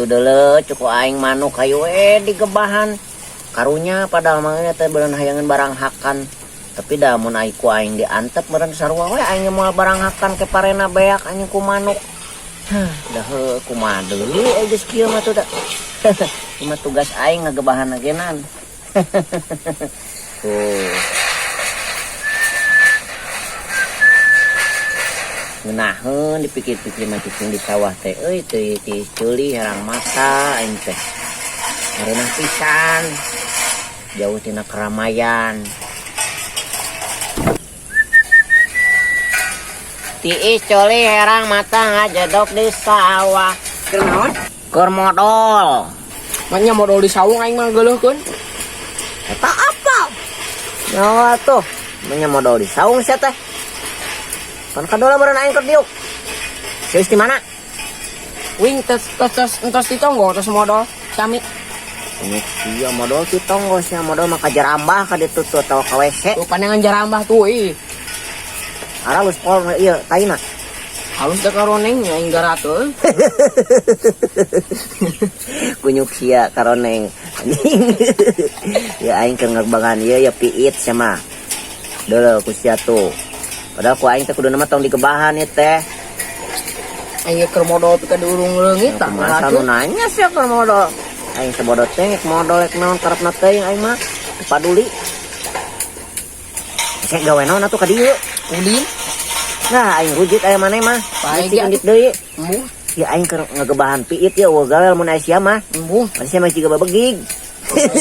Atuh deuleu cukup aing manuk hayu we digebahan. Karunya padahal mah teh beureun hayangeun barang hakan. Tapi da mun ai ku aing diantep meureun sarua we aing moal barang hakan ke parena beak anjing ku manuk. Hah, dah heuh kumaha deui euy geus kieu mah tuh da. Ieu mah tugas aing ngagebahan genan. Tuh. Ngeunaheun dipikir-pikir mah cicing di sawah teh euy teu tiis ceuli herang mata aing teh. Ngareunah pisan. Jauh tina keramaian. Tiis ceuli herang mata ngajedok di sawah. Keur naon? Keur modol. Manya modol di saung aing mah geuleuhkeun. Eta apa? Nyawa tuh, manya modol di saung sia teh. Pan kadola meureun aing keur diuk. Serius di mana? Wing tes tes tes entos di tonggo tos modol sami. Ini sia modol ti tonggo sia modol mah ka jarambah ka ditu tuh atawa ka WC. Tuh panengan jarambah tuh ih. Aralus pol ieu taina. Halus da karoneng nya aing garatuh. Kunyuk sia karoneng. Anjing. Ya aing keur ngebangan ieu ya piit sia mah. Deuleu ku sia tuh. Padahal ku aing teh kuduna mah tong digebahan ieu teh. Aing keur modol pika diurung leungit tah. Kumaha nu nanya sia keur modol. Aing teh bodoh teh modol rek naon karepna teuing aing mah. Teu paduli. Saya gawe naon atuh ka dieu? Udin. Nah, aing rujit aya maneh mah. Baik, Bisi ya. indit deui. Embung. Ya aing keur ngegebahan piit ya eueuh gawe mun aya sia mah. Embung. Mun sia mah jiga babegig.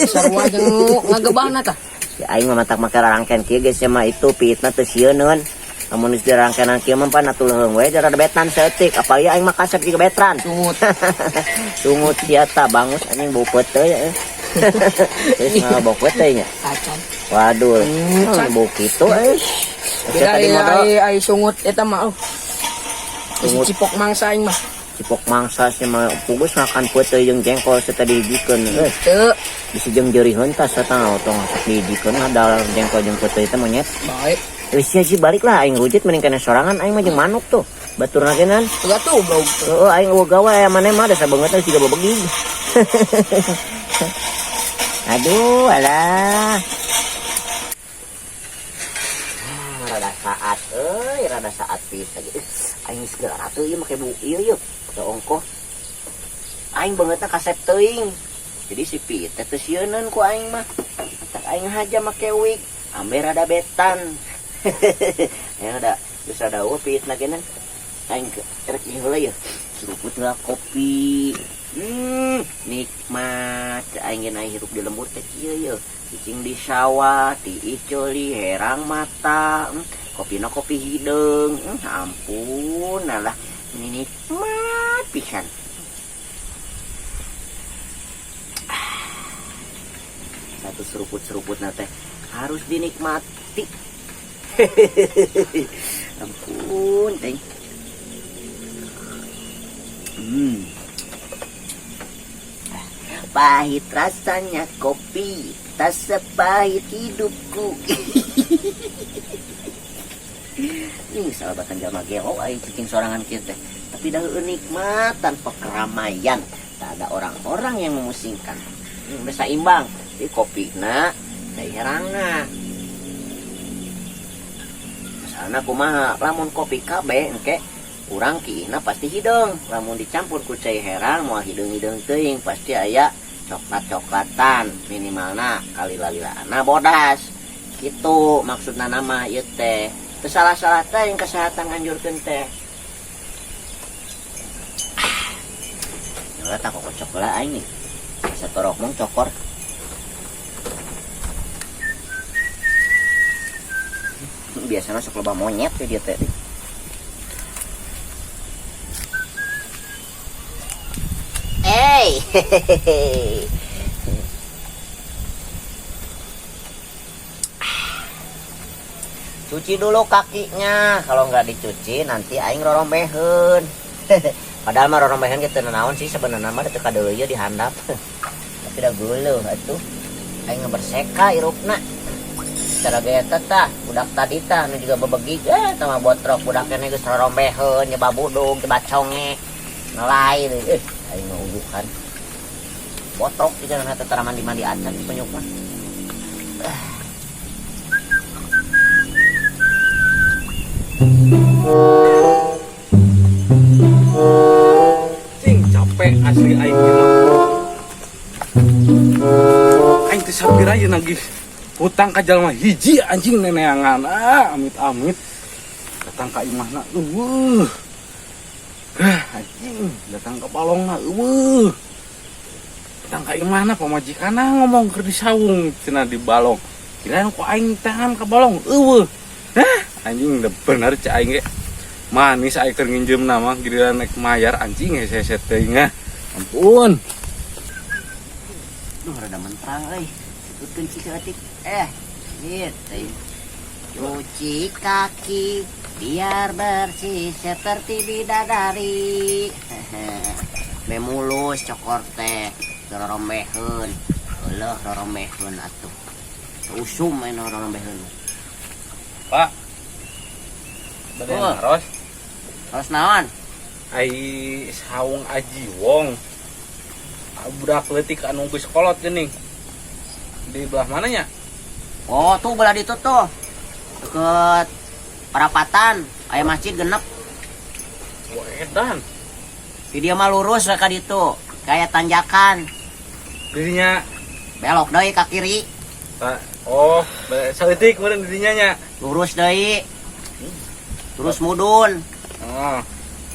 Sarua jeung ngagebahna tah. Ya aing mah matak make rarangken kieu geus sia mah itu piitna teu sieuneun. Lamun geus dirangkenan kieu mah pan atuh leuheung we rada betan saeutik. Apalagi aing mah kasep jiga betran. Sungut. Sungut sia tah bangus anjing bau peuteuy ya. Terus mah bau peuteuy nya. Acan. Waduh, Can. bau kitu euy. Sia Kita tadi modal ai ai sungut eta mah. Oh. Sungut. Cipok mangsa aing mah. Cipok mangsa sia mah pugus makan peuteuy jeung jengkol sia tadi dihijikeun euy. Teu. Bisi jeung jeuri hentas eta tong sok dihijikeun ada jengkol jeung peuteuy teh monyet. Baik. Geus sia sih balik lah aing rujit mending kana sorangan aing mah jeung manuk tuh. Baturna ge nan. Teu tuh blog. Heeh aing eueuh gawe aya maneh mah da sabeungeutna siga babegig. Aduh, alah. Rada saat euy, rada saat pisan. Aing geus geura atuh ieu make bu ieu yeuh. Teu ongkoh. Aing beungeutna kasep teuing. Jadi si piit teh teu sieuneun ku aing mah. Tak aing haja make wig, ambe rada betan. Ya udah, geus rada eueuh piitna ge nan. Aing rek ieu heula yeuh. Seruput heula kopi. Nikmat. Aing ge aing hirup di lembur teh kieu yeuh. Cicing di sawah, tiis ceuli, herang mata, kopina kopi hideung. Ampun alah, ini nikmat pisan. Satu seruput-seruput na teh harus dinikmati. Ampun, teh. Pahit rasanya kopi, tak sepahit hidupku. Ini sahabatan jalma gelo aing cicing sorangan kieu teh. Tapi dah nikmat tanpa keramaian. Tak ada orang-orang yang memusingkan. Udah saimbang. Jadi kopina, cai herangna. Masalahna kumaha, lamun kopi kabeh engke urang kiina pasti hideung. Lamun dicampur ku cai herang moal hideung-hideung teuing, pasti aya coklat-coklatan minimalna kalila-lilana bodas. Gitu maksudna nama ieu teh. Teu salah-salah teh yang kesehatan nganjurkeun teh. Lah tak kocok lah aing nih. Satorok mong cokor. Biasanya sok loba monyet ya dia teh. Hey. Cuci dulu kakinya. Kalau nggak dicuci nanti aing rorombeheun. Padahal mah rorombeheun ge teu nanaon sih sebenarnya mah teu kadeuleu ieu dihandap. Tapi da geuleuh atuh. Aing ngaberseka irupna. Cara ge eta tah, budak tadi tah nu juga bebegig tah mah botrok budak keneh geus rorombeheun nyoba budung, coba conge. Ngelai deui. Aing mah Bubukan. Botok di jalan teh tara mandi-mandi acan si penyuk mah. Cing capek asli aing ieu mah. Aing teh sapira ieu nagih hutang ka jalma hiji anjing neneangan. Ah, amit-amit. Datang ka imahna eueuh. Hah, anjing datang ka balongna eueuh. Datang ka imahna pamajikanna ngomong keur di saung cenah di balong. Kirain ku aing tangan ka balong eueuh. Hah, anjing udah bener cek aing ge. Manis aing keur nginjeumna mah giliran nek mayar anjing hese-hese teuing ah. Ampun. Duh, rada menterang euy. Ikutkeun cik saeutik. Gitu. Cuci kaki biar bersih seperti bidadari. Be mulus cokor teh, rorombeheun. Euleuh rorombeheun atuh. Usum aya rorombeheun. Pak. Bade Oh. naros. Terus naon? Ai saung Aji Wong. Budak leutik anu geus kolot geuning. Di belah mananya? Oh, tuh belah ditu tuh. Deket perapatan, aya masjid genep. Wah, edan. Di dia mah lurus ka ditu, kayak tanjakan. Dirinya Belok deui ka kiri, Pak. Oh, saeutik meureun dirinya nya. Lurus deui. Terus mudun, Oh,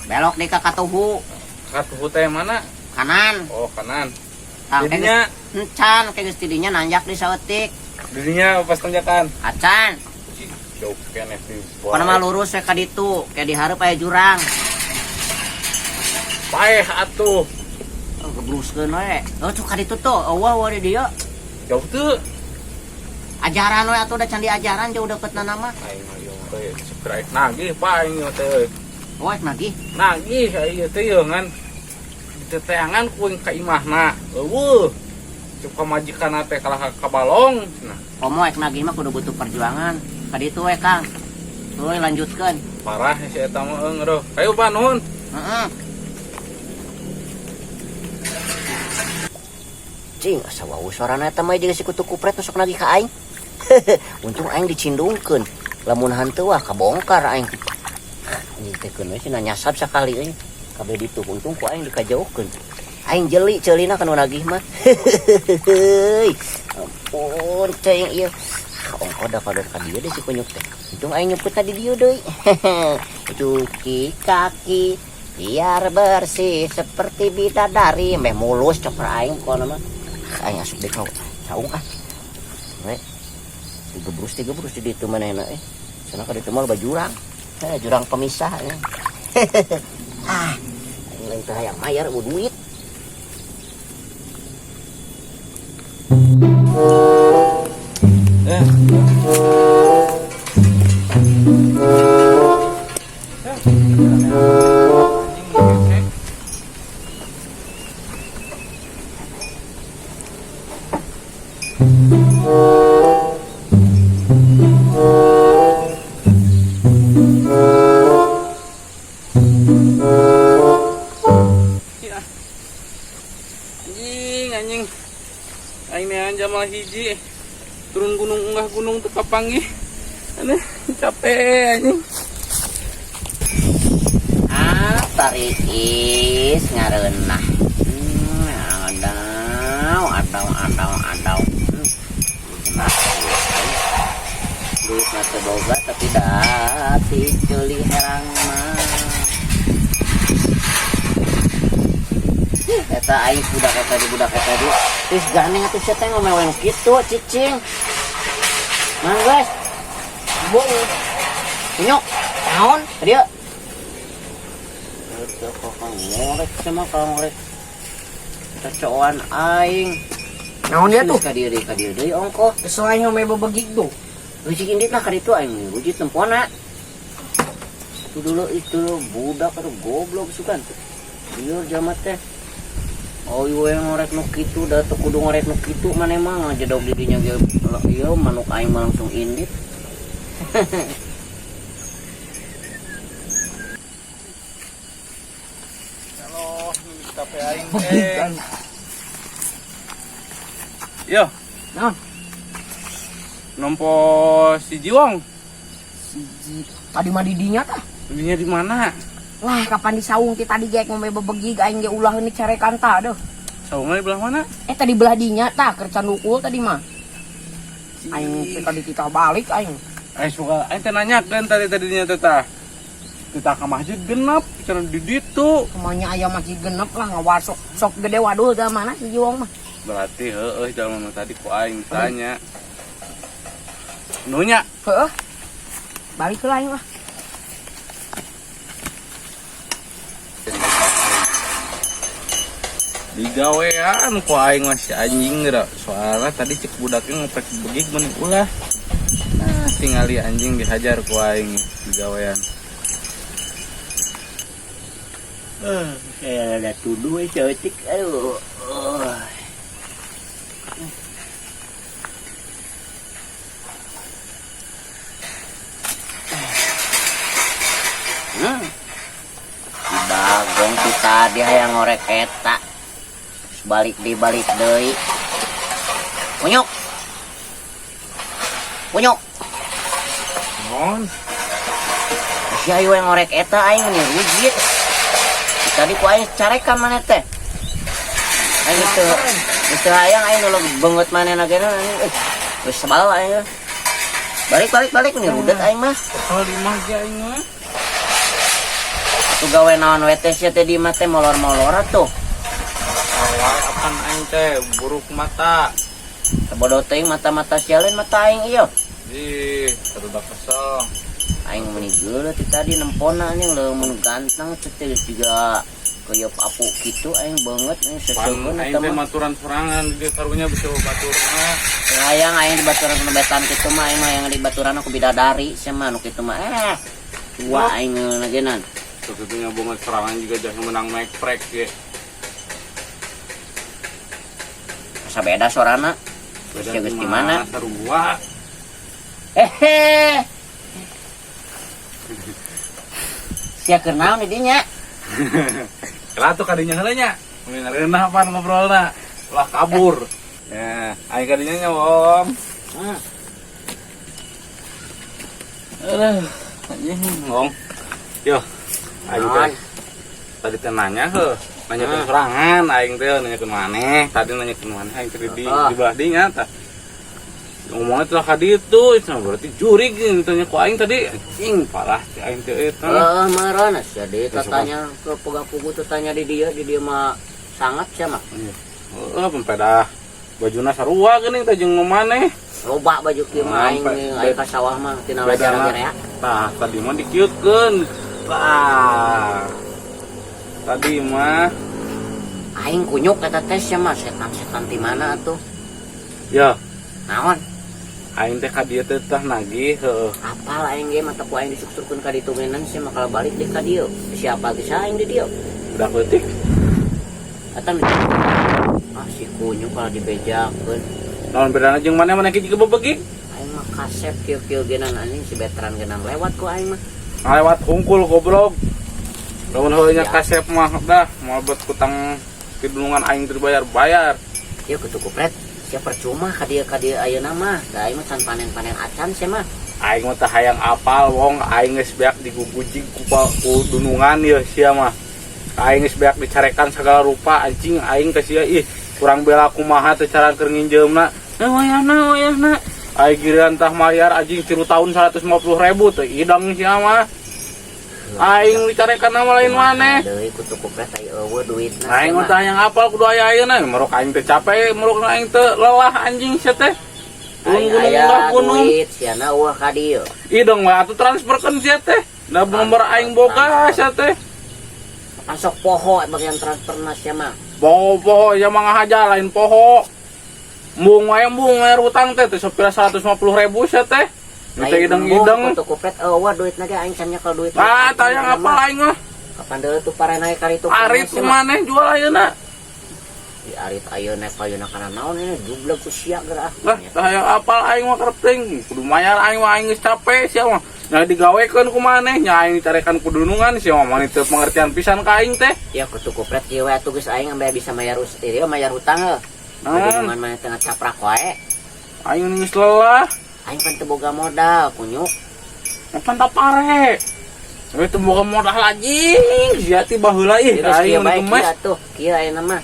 belok deui ka katuhu, katuhu teh mana? Kanan. Oh, kanan. Tang Dirinya encan kayak geus tidinya nanjak di saeutik. Dirinya pas tanjakan. Acan. Jauh keneh di Pokona mah lurus we ka ditu, kayak dihareup aya jurang. Paeh atuh. Oh, gebruskeun we. Oh, tuh ka ditu tuh, eueuh eueuh di dieu. Jauh tuh. Ajaran we atuh da can diajaran jauh deketna mah. Aing mah ieu teh supir aing nagih Pak aing ieu teh. Oh, nagih. Nagih aing ieu teh ieu ngan diteteangan ku aing ka imahna. Eueuh. Cuk pamajikanna teh kalah ka balong cenah. Komo ek nagih mah kudu butuh perjuangan. Ka ditu we, Kang. Tuluy lanjutkeun. Parah si eta mah eung aduh. Ayo Pak nuhun. Heeh. Cing, asa wau sorana eta mah jeung si kutu kupret nu sok nagih ka aing. Untung aing dicindungkeun. Lamun hanteu wah kabongkar aing. Anjing teh keun we cenah nyasab sakali euy. Kabeh ditu untung ku aing dikajauhkeun. Aing jeli ceulina kana nagih mah. Ampun cing ieu. Ongko da kador ka dieu deh si kunyuk teh. Untung aing nyumputna di dieu deui. Cuci kaki biar bersih seperti bidadari. Meh mulus cokor aing pokona mah. Aing asup deui ka saung ah. We. Tigebrus di ditu manehna eh. Cenah ka ditu mah loba jurang. Jurang pemisah ya. Ah, aing lain teh hayang mayar eueuh duit. Eh. Anjing, anjing. Aing neangan jamal hiji. Turun gunung unggah gunung teu kapanggih. Aneh, capek anjing. Ah, tariis ngareunah. Adau, adau, adau, adau. Duit mah teu boga tapi dati ceuli herang mah. Eta aing budak eta di budak eta di. Ih, gandeng atuh sia teh ngomewen kitu cicing. Mang guys. Bung. Kunyuk. Naon? Dieu. Teu kok ngorek sama kalau ngorek. Cocokan aing. Naon dia tuh? Ka dieu deui, ka dieu deui ongkoh. Kesel aing mah bebegig tuh. Wujud indit lah ka ditu aing wujud tempona. Itu dulu itu budak atau goblok sukan. Liur jamat teh. Oh iya ngorek nu kitu da teu kudu ngorek nu kitu maneh mah ngajedog di dinya ge ieu manuk aing mah langsung indit. Halo, ini capek Aing Begig teh. aing. Yo, Naon? Nompo si Jiwong. Siji. Tadi mah di dinya tah. Dinya di mana? Lah kapan di saung ti tadi ge ngombe bebegig aing ge ulah ini carekan tah deuh. Saungna di belah mana? Eh tadi belah dinya tah keur candukul tadi mah. Aing teh tadi kita balik aing. Aing suka aing teh nanyakeun tadi tadinya teh tah. Kita ke masjid genep, cenah di ditu. Kemanya aya masih genep lah ngawasok sok gede waduh teh mana si Jiwong mah. Berarti heueuh jalma nu tadi ku aing tanya. Nunya, Heeh. Balik heula aing lah. Digawean ku aing masih anjing geura. Soalnya tadi cek budaknya ngoprek begig meni ulah. Nah, tingali anjing dihajar ku aing digawean. Saya ada tuduh ceutik aduh. Si Bagong ti tadi hayang ngorek eta. Terus balik di balik deui. Kunyuk. Kunyuk. Non, Si ayu yang ngorek eta aing meni rujit. Tadi ku aing carekan maneh teh. Aing teu teu hayang aing nu beungeut manehna ge anjing. Geus sebal aing. Balik balik balik meni rudet aing mah. Kesel di mah ge aing mah. Atuh gawe naon we teh sia teh di imah teh molor-molor atuh. Awal apan aing teh buruk mata. Bodoh teuing mata-mata sia lain mata aing ieu. Ih, udah kesel. Aing meni geuleuh ti tadi nempona anjing leumun ganteng teh teh juga keuyeub apu kitu aing beungeut aing Pan seseukeun aing eta teh mah. maturan sorangan di karunya bisa batur mah. Hayang aing di baturan nu betan kitu mah aing mah yang di baturan aku bidadari sia mah nu kitu mah. Tua aing ngeunah. Terus itu banget serangan juga jangan menang naik prek ge. Asa beda sorana. Sia geus di mana? Sarua. Hehe. Sia keur naon di dinya? Lah tuh kadinya heula nya. Mun ngareunah pan ngobrolna. Ulah kabur. Ya, aing kadinya nya, Om. Aduh, anjing, Om. Yo, aing teh tadi teh nanya heuh, nanyakeun sorangan aing teh nanyakeun maneh, tadi nanyakeun maneh aing teh di belah dinya tah. Ngomongnya telah ka ditu, cenah berarti jurig tanya ku aing tadi, anjing parah si aing teh eta. Heeh, meureun sia deui tanya ke poga-pugu teh tanya di dieu mah sangat sia mah. Heeh, pempedah bajuna sarua geuning teh jeung maneh. Loba baju kieu mah aing aing ka sawah mah tina lajar ya. Tah, tadi mah dikieukeun. Tah. Tadi mah aing kunyuk eta teh sia mah setan-setan ti mana atuh? Ya. Naon? Aing teh ka dieu teh tah nagih heueuh. Apal aing ge mata ku aing disuksurkeun ka ditu geunan sia mah kalau balik deui ka dieu. Siapa ge aing di dieu? Udah leutik. Eta ah si kunyuk kalau dibejakeun. Naon bedana jeung maneh maneh ge jiga bebegig? Aing mah kasep kieu-kieu geunan anjing si veteran geunan lewat ku aing mah. Ngalewat hungkul goblok. Lamun heueuh nya kasep mah dah moal bet hutang kidulungan aing teu dibayar-bayar. Ieu kutu kupret. Sia percuma ka dieu ayeuna mah. Da aing mah can panen-panen acan sia mah. Aing mah teh hayang apal wong aing geus beak digugujig ku dunungan ieu sia mah. Aing geus beak dicarekan segala rupa anjing aing teh sia ih kurang bela kumaha teh cara keur nginjeumna. Eh wayahna wayahna. Aing giliran tah mayar anjing 3 tahun 150.000 teh idang sia mah. Aing dicarekan nama lain maneh. Deui kutu kupret ai eueuh duitna. Aing mah teh hayang apal kudu aya ayeuna merok aing teh capek merok aing teh lelah anjing sia teh. Aing aya duit siana eueuh ka dieu. Ideng we atuh transferkeun sia teh. Da nomor aing boga sia teh. Masuk poho bagian transferna sia mah. Poho-poho ya mah ngahaja lain poho. Embung wae embung bayar utang teh teh sapira 150.000 sia teh. Minta ideng-ideng. Kutu kupret eueuh duitna ge aing can nyekel duit. Ah, tayang apal aing mah. Kapan deui tuh parena kali itu. Arit maneh jual ayeuna. Di arit ayeuna payuna kana naon ini jubleg ku sia geura. Lah, tayang apal aing mah kerep teuing. Kudu mayar aing mah aing geus capek sia mah. Nya digawekeun ku maneh, nya aing dicarekan ku dunungan sia mah, maneh teu pengertian pisan ka aing teh. Ya kutu kupret kieu we atuh, geus aing ambe bisa mayar ieu mayar hutang heuh. Naon? Dunungan maneh teh ngacaprak wae. Aing geus lelah. Aing pan teu boga modal, kunyuk. Pan pare. Tapi teu boga modal lagi. Sia ti baheula ih, Geus aing kieu mun bae gemes. Kieu atuh, kieu ayeuna mah.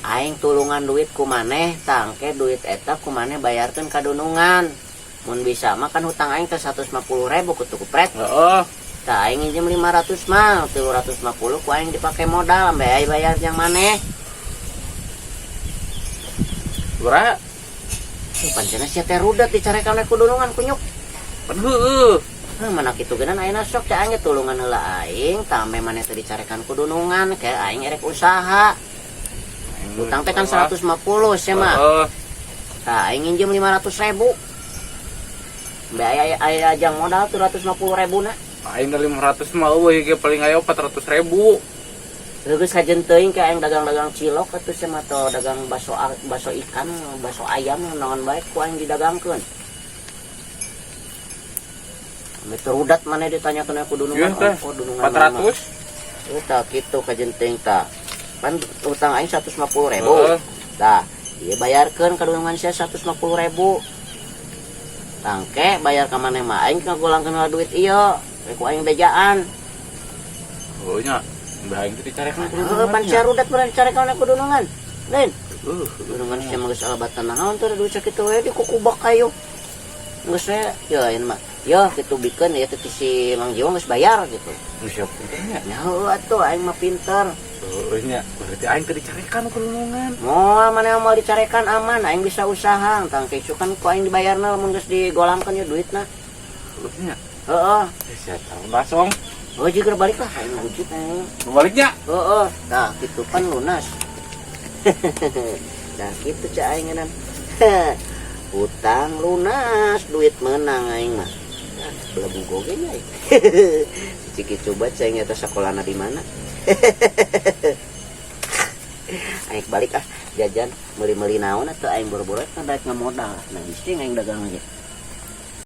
Aing tulungan duit ku maneh, tangke duit eta ku maneh bayarkeun ka dunungan. Mun bisa mah kan hutang aing teh 150 ribu kutu kupret. Heeh. Tah, aing nginjem 500 mah, 350 ku aing dipake modal, ambe aing bayar yang maneh. Bra, Pancena sia teh rudet dicarekan ku dunungan, kunyuk. Pan heueuh. Heuh, mana kitu geunan ayeuna sok cek aing ge tulungan heula aing, tambe maneh teh dicarekan ku dunungan, kayak aing erek usaha. Hutang teh kan 150 sia mah. Heeh. Tah, aing nginjem 500 ribu. Ambe aya aya jang modal 350 ribu na. Aing da 500 mah eueuh ge, paling aya 400 ribu. Geus kajen teuing kayak aing dagang-dagang cilok atuh sia mah, atau dagang baso, baso ikan, baso ayam, naon bae ku aing didagangkeun. Ambe teu rudat maneh ditanyakeun ku dunungan, Iya, teh. ongko dunungan mana mah. 400. Heuh, tah kitu kajen teuing tah. Pan utang aing 150 ribu. Heeh. Tah, ieu bayarkeun ka dunungan sia 150 ribu. Tangke bayar ka maneh mah aing ngagolangkeun heula duit ieu. Rek ku aing bejaan. Oh nya, mbah aing teh dicarekan ku Heeh, pan sia rudat bener dicarekan ku dunungan. Lain, Heuh, dunungan sia mah geus alabatan naon teh duit sakitu we dikukubak kayu. Geus we, ya ayeuna mah. Ya kitu bikeun ya teh si Mang Jiwo geus bayar gitu. Siap pinternya. Ya heueuh atuh, aing mah pinter. Heueuh nya, berarti aing teh dicarekan ku dunungan. Moal, maneh moal dicarekan, aman, aing bisa usaha. Tangke kan ku aing dibayarna lamun geus digolangkeun ya duitna. Heueuh nya. Heeh. Eh, sia tahu basong. Oh, jika balik lah, aing wujud aing. Baliknya. Heeh, nah gitu kan lunas. Nah gitu cak aing ngeunaan. Hutang lunas, duit menang aing mah. Nah, belagu goge nya aing. Si Ciki coba cai eta sekolahna di mana. Aing balik ah, jajan meuli-meuli naon atau aing boro-boro kan rek ngamodal. Nah, geus aing dagang aja.